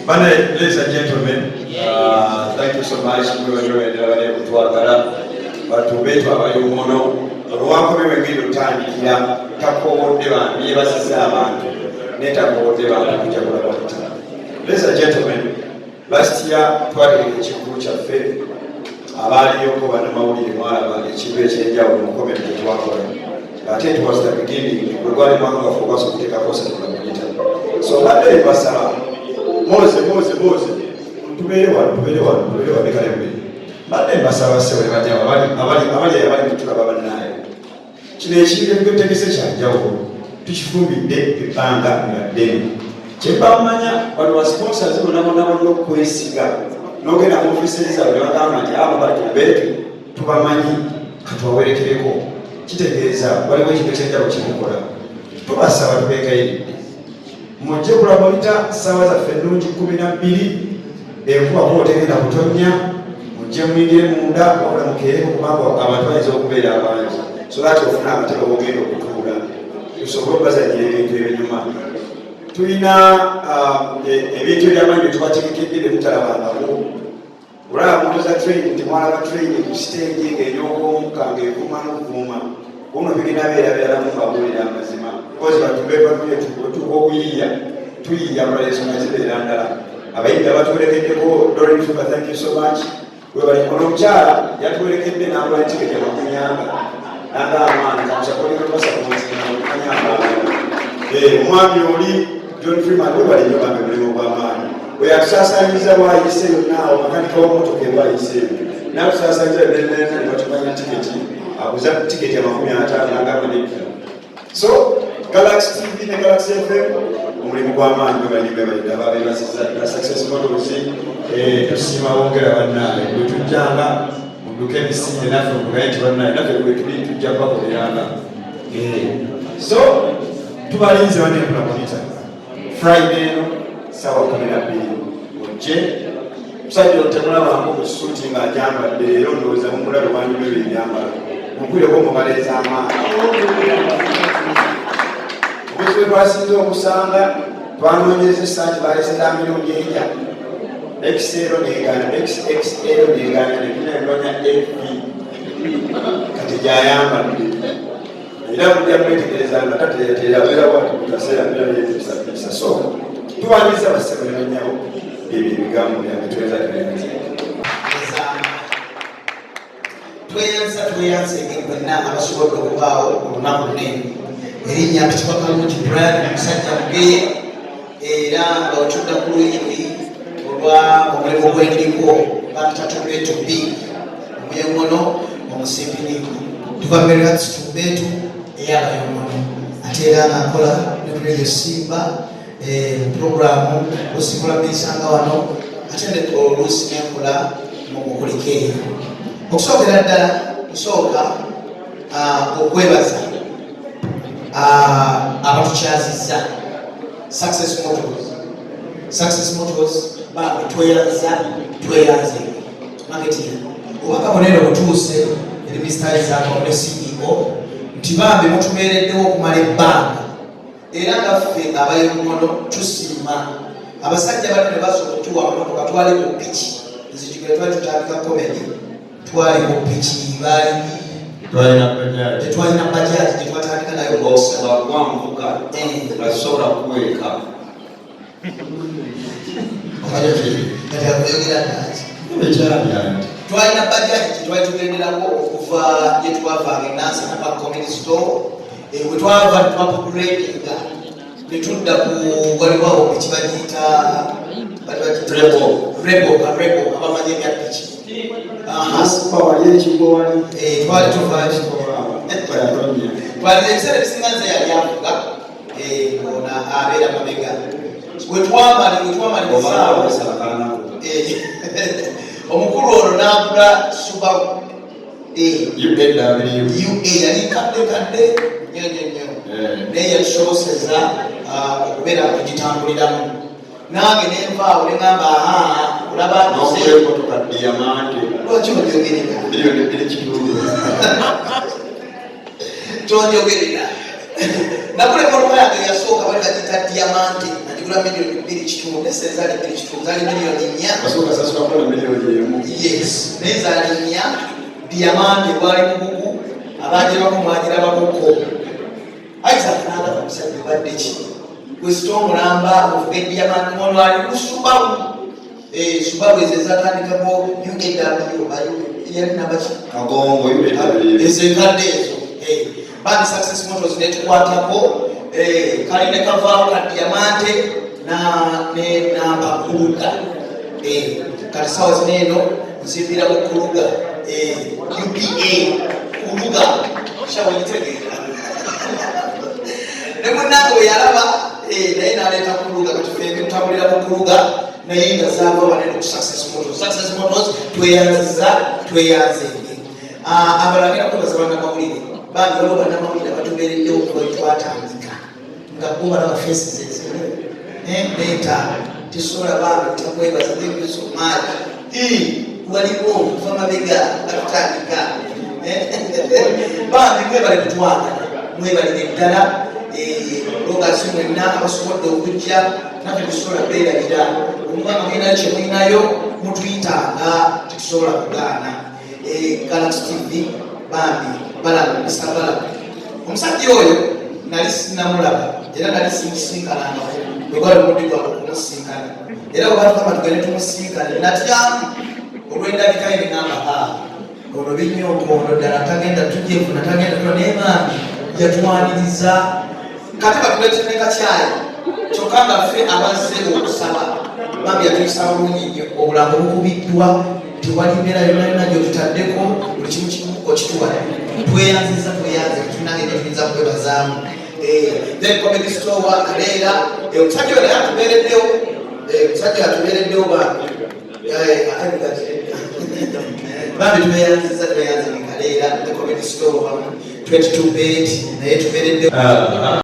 Bane, ladies and gentlemen, thank you so much. Mwebalyowendera bali okutwagala batubeetu abayongono olwankome wengenda otandikira takowodde bantu, yeebazizza abantu naye takowodde bantu kujja kulaba kuti. Ladies and gentlemen, last year twategeka ekivvulu kyaffe. Abaaliyoko bannamawulire mwalaba ekintu ekyenjawulo mukomero gye twakola, ate it was the beginning, gwe gwali mwaka gwaffe ogwasa okuteekako satula. So mbadde mbasaba moze moze moze tubeere wano, tubeere wano, tubeere wano kale. Mbadde mbasaba ssebo bajja abali abali abali abali mutulaba bannaayo, kino ekintu ebyotegese kyanjawulo, tukifumbidde ebbanga nga ddene. Kyemba mmanya, bano ba sponsors bonna bonna balina okwesiga n'ogenda mu ofisi zaabwe ne bagamba nti abo batubeetu tubamanyi, katubawerekereko. Kitegeeza waliwo ekintu ekyenjawulo kyemukola. Tubasaba, tubeegayiridde, mujje kulamulita ssaawa zaffe ennungi 12. Enkuba kuba otegenda kutonnya, mujje muyingire munda, wabula mukeereko kubanga abantu bayinza okubeera abangi, so that ofuna amatebe ogenda okutuula tusobole okubazanyira ebintu ebinyuma. Tulina ebintu ebyamaanyi byetubategekedde byemutalabangako. Olaba mutoza train nti mwalaba train ku stage ng'enyooka omukka ng'evuuma n'okuvuuma, buno bigenda beera biralamu. Mbabuulira amazima kozi batumbe batuuka okuyiiya, tuyiiya bulala, ensonga zibeera ndala. Abayimbi abatuwerekeddeko, Dorin Fuka, thank you so much. Webali ono omukyala yatuwerekedde n'agula tiketi 40 nagamba mwana kamusakolekebasapomanya. Omwami oli John Freeman, webali nnyo bambi omulimu gw'amaanyi oyo atusaasanyiza bwayise yonna awo, makanika w'emmotoka ebwayiseeyo n'atusaasanyiza byonna ne batumanya tiketi, aguza tiketi 50 n'agamba nedda. So Galaxy TV ne Galaxy FM, omulimu gw'amaanyi, gwebalimi bebalidde ababeebasiza na Success Motors. Tusiima bongera bannaaye bwe tujjanga mudduke emisinde naffe mugaye nti bannaaye naffe bwe tuli tujja kubakoleranga. So tubalinze banekulamunita Friday eno sawa 12 ojje. Musajja ono temulabanga mu suuti ng'agyambadde, leero ndowooza mumulabe wanyuma ebyo ebyambalo. Mukwireko mubala ez'amaanyi. Obuzibu bwe twasinze okusanga, twanoonyeza essaati balese za mirundi enya, XL negaana, XXL negaana, netunanoonya FV kati gyayambadde. Era mujja mwetegereza nga tateerateera, abeera bwati mu kaseera birayeepisapisa. So tubanyiza bassebo ne bannyabo, ebyo ebigambo byange. Tweyanza, tweyanza. Tweyanza, tweyanza engeri bwenna abasobodde okubaawo olunaku lunene. Erinnya mpitibwa Kalungi Brian, omusajja mugeye, era nga wetudda ku luyi luli olwa omulimu gwendiko bakita Tumbeetu B, omuyoŋono omusimpiniku tuva Meriats Tumbeetu ey'abayoŋono, ate era nga nkola ne ku Radio Simba programu osikola miisanga wano, ate ne oluusi nenkola mu mukulike eyo. Okusookera ddala kusooka okwebaza abatukyazizza Success Motors. Success Motors bambi tweyanza, tweyanze. Marketing obubaka bunene obutuuse eri Mr Isaac ne CEO nti bambi mutubeereddewo okumala ebbanga, era nga ffe abayomumono tusiima. Abasajja bano ne baza okutuwa amamotoka, twali ku piki. Nzijukira twali tutandika comedy, twali ku piki, baali Twalina bajaji. Tetwalina bajaji gye twatandika nayo boxer. Gwamvuga nga sobola kuweeka. Kati akuyogera naki? Ekyabyanti. Twalina bajaji gye twali tugenderako okuva gye twavanga enansana pa Comedy Store. Bwe twava netwapupulatinga netudda ku waliwo awo piki bagiyita Rebo. Rebo, Rebo, abamanyi ebya piki. Aha. Kuba wali ekigo wali. Twali tuva Yatonya. Twali ebiseera ebisinga nze yali avuga, ona abeera mabega. Wetwamalirizaawo, omukulu ono n'agula Subaru. UAW. UA yali kadde kadde nnyo nnyo nnyo, naye yatusoboseza okubeera nga tugitambuliramu. Nange nenvaawo neŋamba, aha, olaba. N'ogula emotoka Diamante. Lwaki onjogerera? 2.5 million. Tonjogerera. Nagula emmotoka yange eyasooka bali bagiyita Diamante, nagigula 2.5 miliyoni, nese zaali 2.5, zaali 4 miliyoni. Basooka sasulako na 1 miliyoni. Yes, naye zaali 4. Diamante gwali mugugu, abagirabako mwagirabakoko. Isaac n'agamba, "Omusajja obadde ki? Wesita omulamba ovuga Ediamante." Ono ali ku Subaru. Subaru ezo ezatandikako UAW oba yali nambaki? Kagongo UAW. Ezo enkadde ezo. Bambi Success Motors netukwatako, kali ne kavaawo ka Diamante ne namba Kuluga. Kati sawa zino eno nzimbira mu Kuluga, UPA Kuluga shawegitegeera ne munange bwe yalaba, naye naleeta Kuluga. Kati ffe tutambulira mu Kuluga, naye nga zaava wanene ku Success Motors. Success Motors, tweyanziza, tweyanzenge. Abalala ngenda kwebaza bannamawulire. Bambi waliwo bannamawulire abatubeereddewo okuva we twatandika, nga bo balaba faces ezimu leeta tisobola. Bambi takwebaza, thank you so much. Waliwo okuva mabega nga tutandika. Bambi mwebale kutwagala, mwebalire ddala. Logasi mwenna abasobodde okujja, naffe tusobola beerabira. Omubanga mulinayo kyemulinayo, mutuyitanga, tetusobola kugaana. Galaxy TV, bambi Balamu, Mr Balamu, omusajja oyo nali sinamulaba era nali simusinkanangako, bwe gwali omuddi gwange okumusinkana. Era bwe batugamba tugende tumusinkane, natyamu olw'endabika ye, neŋamba, "Ha, ono binyooka, ono ddala tagenda tujefuna, tagenda tula." Naye bambi yatwaniriza. Kati batuleetera ne kacyayi, kyokka nga ffe abazze okusaba, bambi yatuyisa bulungi nnyo. Obulambo bukubiddwa, tewali mbeera yonna yonna gyotutaddeko, buli kimu kimu okituwa. Tweyanziza, tweyanze, tulinange gyetuyinza kwebazaamu. Then Comedy Store Kaleera, omusajja oyo naye atubeereddewo. Omusajja atubeereddewo bambi. Ate bambi tweyanziza, tweyanze Kaleera, the Comedy Store wamu 22 Bet naye tubeereddewo.